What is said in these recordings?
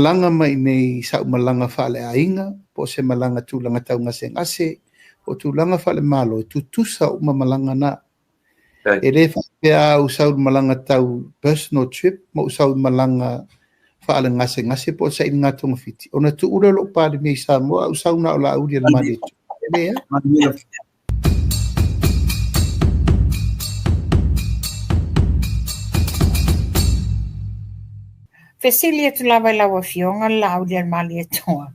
Malaga mai nei i sa'u malaga faaleaiga po o se malaga tulaga tau gasegase po o tulaga faalemalo, e tutusa uma malaga na. E le faapea ou sau i le malaga tau personal trip ma ou sau i malaga faalegasegase po o sailiga togafiti, ona tuu lea o lou Palemia i Samoa ae ou sau na o Laauli o le Malietoa. E leai. Fesili atu lava i lau Afioga le Laaulialemalietoa,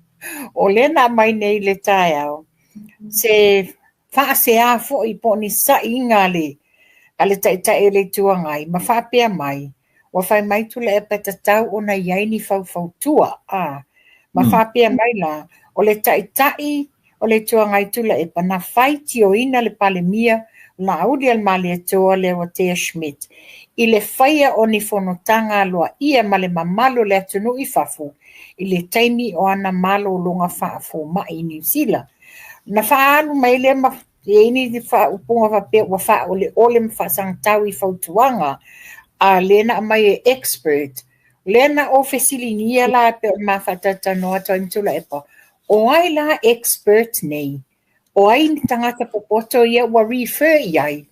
o lea na aumai nei i le taeao se faasea foi po o ni sa'iga a le Taitai o le Itu Agai ma faapea mai, ua fai mai Tuilaepa e tatau ona i ai ni faufautua, a, ma faapea mai la, o le Taitai o le Itu Agai Tuilaepa na faitioina le Palemia Laaulialemalietoa Leuatea Schmidt i le faia o ni fonotaga aloaia ma le mamalu o le atunuu i fafo i le taimi o ana malologa faafoma'i i Niu Sila. Na faaalu mai lea ma i ai ni faaupuga faapea ua faaoleole ma faasagatau i fautuaga a lea na aumai e expert. Lea na ou fesiligia la e pei ona ma faatalatalanoa atu ai ma Tuilaepa, o ai la expert nei? O ai ni tagata popoto ia ua refer i ai?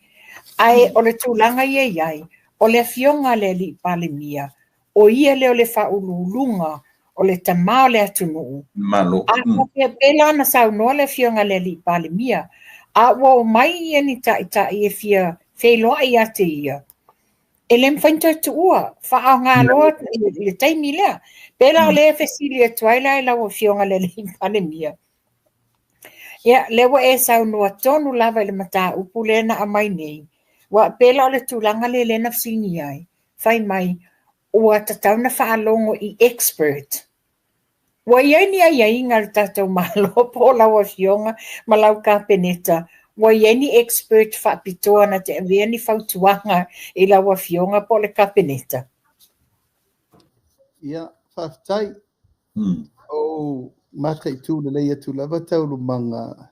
Ae o le tulaga ia i ai, o le afioga a le Alii Palemia, o ia lea o le faauluuluga o le tama o le atunuu. Malo. A faapea pei la na saunoa le afioga i le Alii Palemia, a ua omai ia ni taitai e fia feiloai ia te ia, e le mafai ona toe tuua, faaaoga loa le taimi lea. Pe la o lea e fesili atu ai la i lau afioga i le Alii Palemia, ia, lea ua e saunoa tonu lava i le mataupu lea na aumai nei, ua pe la o le tulaga lea lea na fesiligia ai, fai mai, ua tatau na faalogo i expert. Ua i ai ni aiaiga a le tatou Malo po o lau afioga ma lau Kapeneta, ua i ai ni expert faapitoa na te avea ni fautuaga i lau afioga po o le Kapeneta? Ia, faafetai. Ou mataitu lelei atu lava taualumaga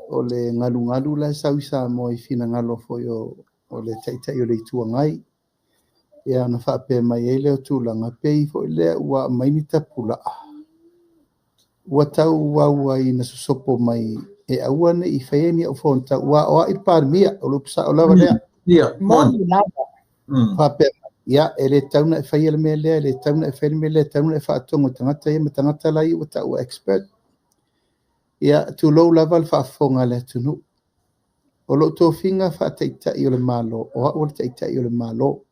o le galugalu la e sau i Samoa i finagalo foi o le Taitai o le Itu Agai. Ia ona faapea mai ai lea o tulaga, pei foi lea ua aumai ni tapulaa, ua tau auai ina sosopo mai e aua ne i faia ni au fonotaga, ua aoai le Palemia, o le upu sao lava lea. Ia, Moni lava. Faapea mai, ia, e le tatau ona e faia le mea lea, e le tatau ona e faia le mea lea, e tatau ona e faatogo i tagata ia ma tagata la ia ua taua expert. Ia, tulou lava le faafofoga a le atunuu. O lou tofiga faataitai o le Malo, o au o le Taitai o le Malo.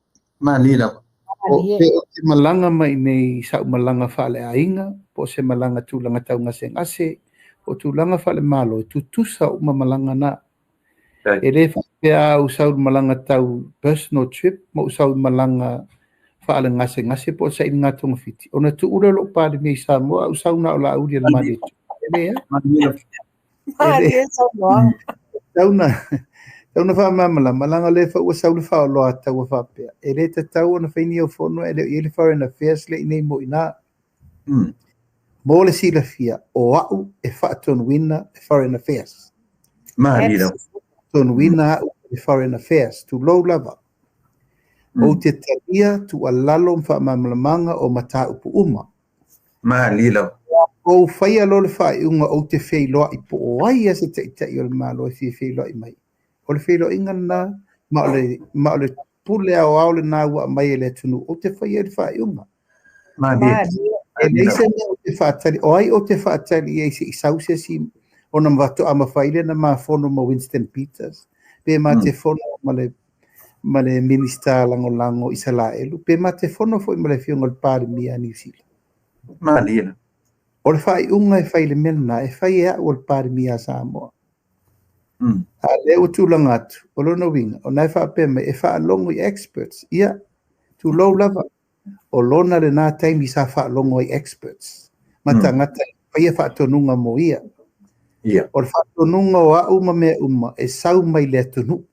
Malie lava. O pe ou te malaga mai nei i sa'u malaga faaleaiga po o se malaga tulaga tau gasegase po o tulaga faalemalo, e tutusa uma malaga na. E le faapea ou sau i le malaga tau personal trip ma ou sau i malaga faalegasegase po o sailiga togafiti, ona tuu lea o lou Palemia i Samoa ae ou sau na o Laaulialemalietoa. E leai. Malie lava. Malie saunoaga. Tau na faamalamalama, leaga o lea foi ua sau le faaoloataua faapea, e le tatau ona fai ni au fono e le o i ai le Foreign Affairs lea i inei mo i ina. Mo le silafia, o au e faatonuina le Foreign Affairs. Malie lava. Faatonuina au e le Foreign Affairs, tulou lava. Ou te talia tuualalo ma faamalamalamaga o mataupu uma. Malie lava. Ou faia loa le faaiuga ou te feiloai po o ai lava se Taitai o le Malo e fia feiloai mai. O le feiloaiga lena ma o le pule aoao lena ua aumai e le atunuu, ou te faia ai le faaiuga. Malie. E leai se mea ou te faatali, o ai ou te faatali i ai se i sau se isi ona faatoa mafai lea ona ma fono ma Winston Peters, pe ma te fono ma le Minista Lagolago Isalaelu, pe ma te fono foi ma le afioga i le Palemia a Niu Sila. Malie lava. O le faaiuga e fai i le mea lena, e fai e au o le Palemia a Samoa. A lea ua tulaga atu, o lona uiga, o na e faapea mai, e faalogo i experts. Ia, tulou lava, o lona lena taimi sa faalogo ai experts ma tagata e faia faatonuga mo ia. O le faatonuga o au ma mea uma e sau mai le atunuu.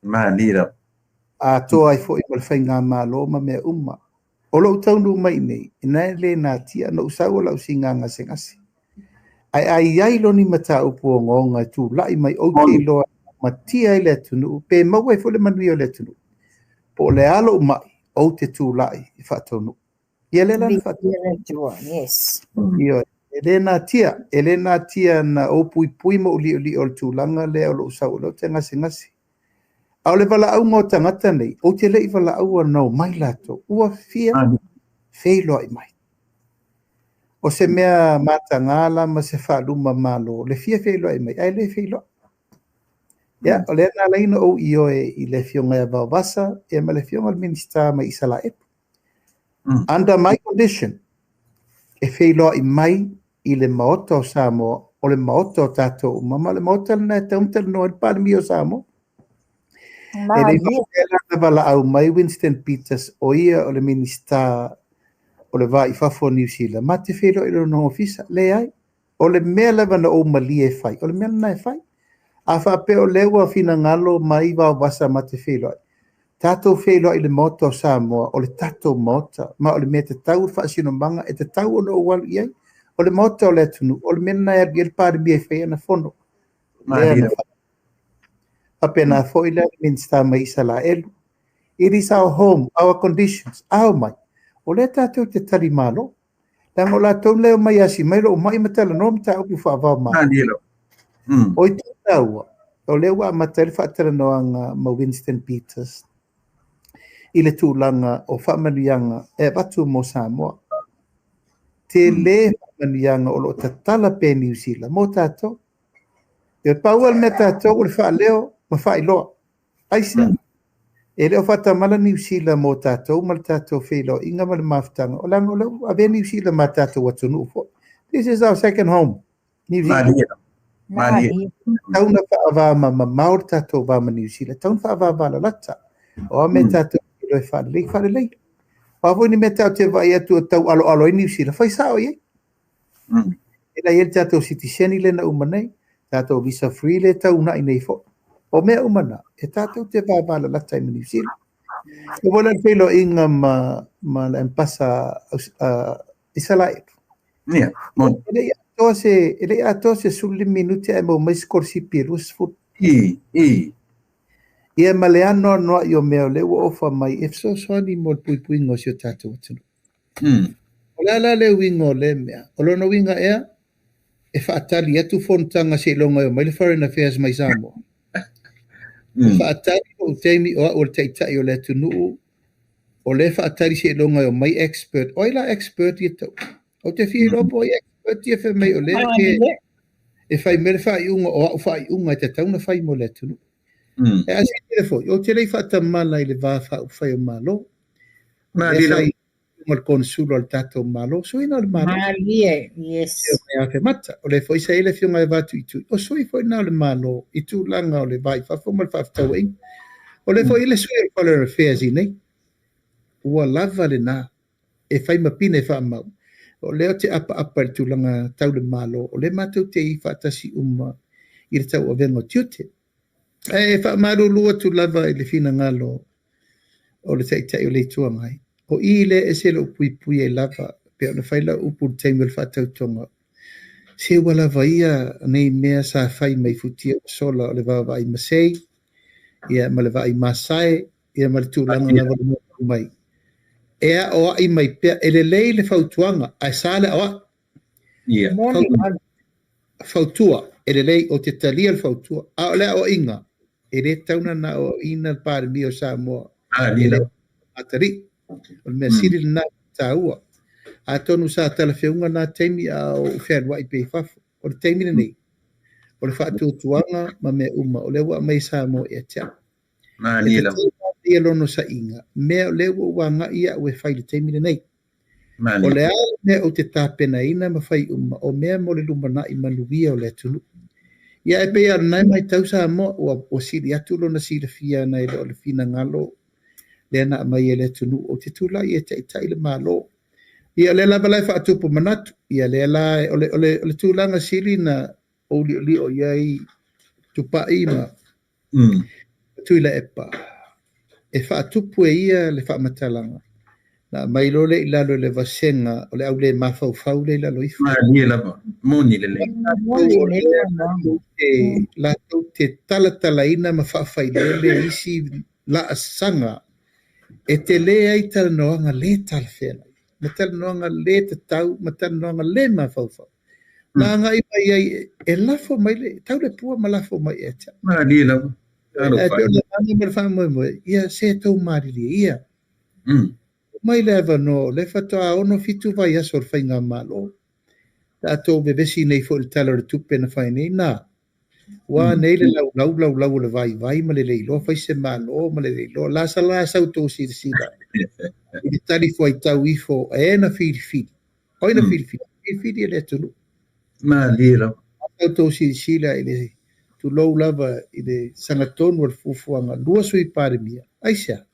Malie lava. Atoa ai foi ma le faigamalo ma mea uma. O lou taunuu mai nei, ina e le natia, na ou sau o lau siga gasegase. Ae a i ai loa ni mataupu ogaoga e tulai mai ou te iloa matia ai le atunuu, pe maua ai foi le manuia o le atunuu. Po o le a lou mai, ou te tulai e faataunuu. Ia lea la na faatu. Yes. Ioe. E le natia, e le natia na ou puipui ma ou li'oli'o i le tulaga lea o lo'u sau o lea ou te gasegase. A o le valaauga o tagata nei, ou te le i valaauina na omai latou, ua fia feiloai mai. O se mea mataga la ma se faaluma malo le fia feiloai mai ae le feiloai. Ia, o lea na ala ai ona ou ioe i le Afioga ia Vaovasa ia ma le Afioga i le Minisita mai Isalaelu. Under my condition, e feiloai mai i le Maota o Samoa, o le Maota o tatou uma, ma o le Maota lena e tatau ona talanoa ai le Palemia o Samoa. E le i faapea la ona valaau mai Winston Peters, o ia o le Minisita o le Va i Fafo o Niu Sila, ma te feiloai i lona ofisa. Leai. O le mea lava na ou malie e fai, o le mea lena e fai. A faapea o lea ua finagalo mai Vaovasa ma te feiloai, tatou feiloai i le Maota o Samoa, o le tatou Maota, ma o le mea tatau o le faasinomaga e tatau ona ou alu i ai. O le Maota o le atunuu, o le mea lena e alu i ai le Palemia e fai ana fono. Lea na faapena foi la le Minisita mai Isalaelu. It is our home, our conditions. A omai, o lea tatou te talimalo. Leaga o latou lea e omai e asi mai lou mai ma talanoa mataupu faava-o-Malo. O itu taua, o lea ua amata ai le faatalanoaga ma Winston Peters i le tulaga o faamanuiaga e avatu mo Samoa. Tele faamanuiaga o lo o tatala pea e Niu Sila mo tatou. E pau lava le mea tatou o le faaleo ma faailoa. Aisea? E le o faatamala Niu Sila mo tatou ma le tatou feiloaiga ma le mafutaga, o leaga o lea ua avea Niu Sila ma tatou atunuu foi. This is our second home, New Zealand. Malie. Malie. Tau na faavamamamao le tatou va ma Niu Sila, tau na faavavalalata. O a mea tatou te iloa e faalelei, faalelei. O a foi ni mea tatou te vaai atu o tau aloalo ai Niu Sila, fai sao i ai. E la i ai le tatou sitiseni lea na uma nei, tatou visa free lea e taunai nei foi. O mea uma na, e tatou te vavalalata ai ma Niu Sila. E foi la le feiloaiga ma le Ambasa Isalaelu. Ia, moni. E le i atoa se, e le i atoa se 15 minute ae maua mai sikolasipi e 20. I, i. Ia ma le anoanoai o mea o lea ua ofa mai e fesoasoani mo le puipuiga o si o tatou atunuu. O le a la le uiga o lea mea? O lona uiga ea, e faatali atu fonotaga seiloga e omai le Foreign Affairs mai Samoa? E faatali lou taimi o au o le taitai o le atunuu, o lea e faatali seiloga e omai expert. O ai la expert ia tau? Ou te fia iloa po o ai expert ia fai mai o lea e fai mai le faaiuga o au faaiuga e tatau ona fai mo le atunuu. E a silasila foi, ou te le i faatamala i le va faaupufai o Malo. Malie. Ma le Konesula o le tatou Malo, sui na o le Malo. Malie, yes. E Afemata, o lea foi sa i ai le Afioga ia Vatuitui, o sui foi na o le Malo i tulaga o le va i fafo ma le faafetauaiga. O lea foi i ai le sui o le Foreign Affairs i inei. Ua lava lena e fai ma pine faamau. O lea ou te apaapa i le tulaga tau le Malo, o lea matou te i faatasi uma i le tauavega o tiute. Ae faamalulu atu lava i le finagalo o le Taitai o le Itu Agai, o i lea e ese lou puipui ai lava, pei ona fai lau upu i le taimi o le faatautoga, se ua lava ia nei mea sa fai mai futia ua sola o le vaavaai masei, ia ma le vaai masae, ia ma le tulaga lava o le maumau mai. E aoai mai pea, e lelei le fautuaga, ae sa le aoai. Ia. Fautua, e lelei, ou te talia le fautua, a o le aoaiga, e le tatau ona na aoaoina le Palemia o Samoa e le atalii. O le mea sili lena ona taua. Atonu sa talafeuga na taimi a o ou fealuai pea i fafo. O le taimi lenei, o le faatuatuaga ma mea uma, o lea ua aumai e Samoa ia te au. Malie lava. E tatau ona ia lona saiga, mea o lea ua ou agai au e fai i le taimi lenei. O le a le mea ou te tapenaina ma fai uma, o mea mo le lumanai manuia o le atunuu. Ia ae pei lava o lena e matau Samoa, ua sili atu lona silafia nai lo le finagalo lea na aumai e le atunuu ou te tulai e taitai le Malo. Ia o lea lava la e faatupu manatu, ia lea la o le, o le, o le tulaga sili na ou liolio i ai Tupai ma Tuilaepa, e faatupu e ia le faamatalaga, na aumai loa lea i lalo i le vasega o le au le mafaufau lea i lalo ifo. Malie lava, moni lelei. Latou te talatalaina ma faafailele isi laasaga e tele ai talanoaga le talafeagai. Ma talanoaga le tatau ma talanoaga le mafaufau. Na agai mai ai e lafo mai le tau le pua ma lafo mai ia te au. Malie lava. Ae pei o le agaga ma le faamoemoe, ia se tou malilie ia. Mai le avanoa o lea faatoa 6-7 vaiaso o le faigamalo. Tatou vevesi nei foi i le Tala o le Tupe na fai nei, na. Ua nei le laulau laulau o le vaivai ma le le iloa fai se malo ma le le iloa. La sa la sau tou silasila i le talifuaitau ifo e na filifili. O ai na filifili? Filifili e le atunuu. Malie lava. Sau tou silasila i le tulou lava i le sagatonu o le fuafuaga, 2 sui Palemia. Aisea?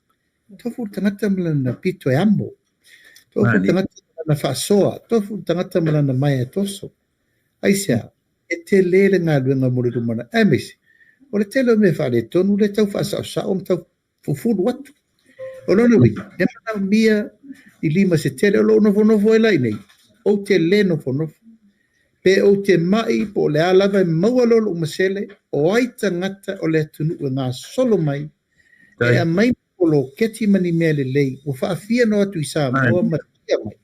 Tofu le tagata ma lana pito e amo. Tofu le tagata ma lana faasoa. Tofu le tagata ma lana maea e toso. Aisea? E tele le galuega mo le lumanai. Aemaise, o le tele o mea faaletonu le tau faasaosao ma tau fufulu atu. O lona uiga, e manaomia i lima se tele o lou nofonofo ai la i nei, ou te le nofonofo. Pe ou te mai po o le a lava e maua loa lou masele, o ai tagata o le atunuu e gasolo mai, e aumai poloketi ma ni mea lelei, ua faafia na o atu i Samoa ma tia mai.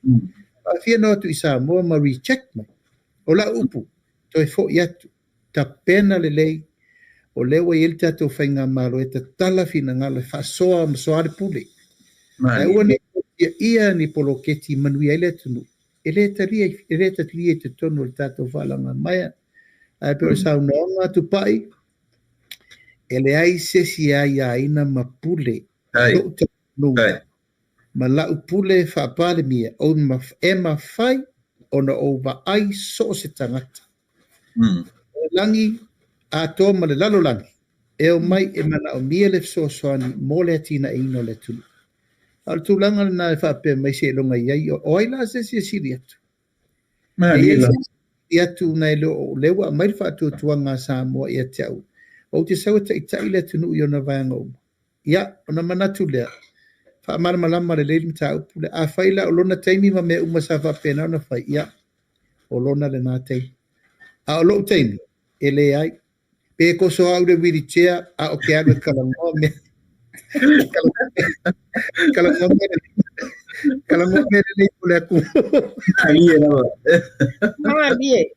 Faafia na o atu i Samoa ma reject mai. O lau upu, toe foi atu, tapena lelei, o lea ua i ai le tatou faigamalo e tatala finagalo e faasoa ma soa le pule. Ae ua nei ia ni poloketi manuia ai le atunuu. E le talia, e le talia i totonu o le tatou faalagamaea. Ae pei o le saunoaga Tupai, e leai se isi e aiaina ma pule. Lou talitonuga ma lau pule faa-Palemia, e mafai ona ou vaai so o se tagata. O le lagi atoa ma le lalolagi, e omai e manaomia le fesoasoani mo le atinaeina o le atunuu. A o le tulaga lena e faapea mai seiloga i ai, o ai la se isi e sili atu? E i ai se sili atu nai lo o lea ua aumai le faatuatuaga a Samoa ia te au. Ou te sau e taitai le atunuu i ona vaega uma. Ia, ona manatu lea, faamalamalama lelei le mataupu lea. Afai la o lona taimi ma mea uma sa faapena ona fai, ia, o lona lena taimi. A o lou taimi, e leai. Pe toso au le wheelchair, a o te alu e talanoa mea. Talanoa mea lelei. Talanoa mea lelei mo le atunuu. Malie lava. Malie.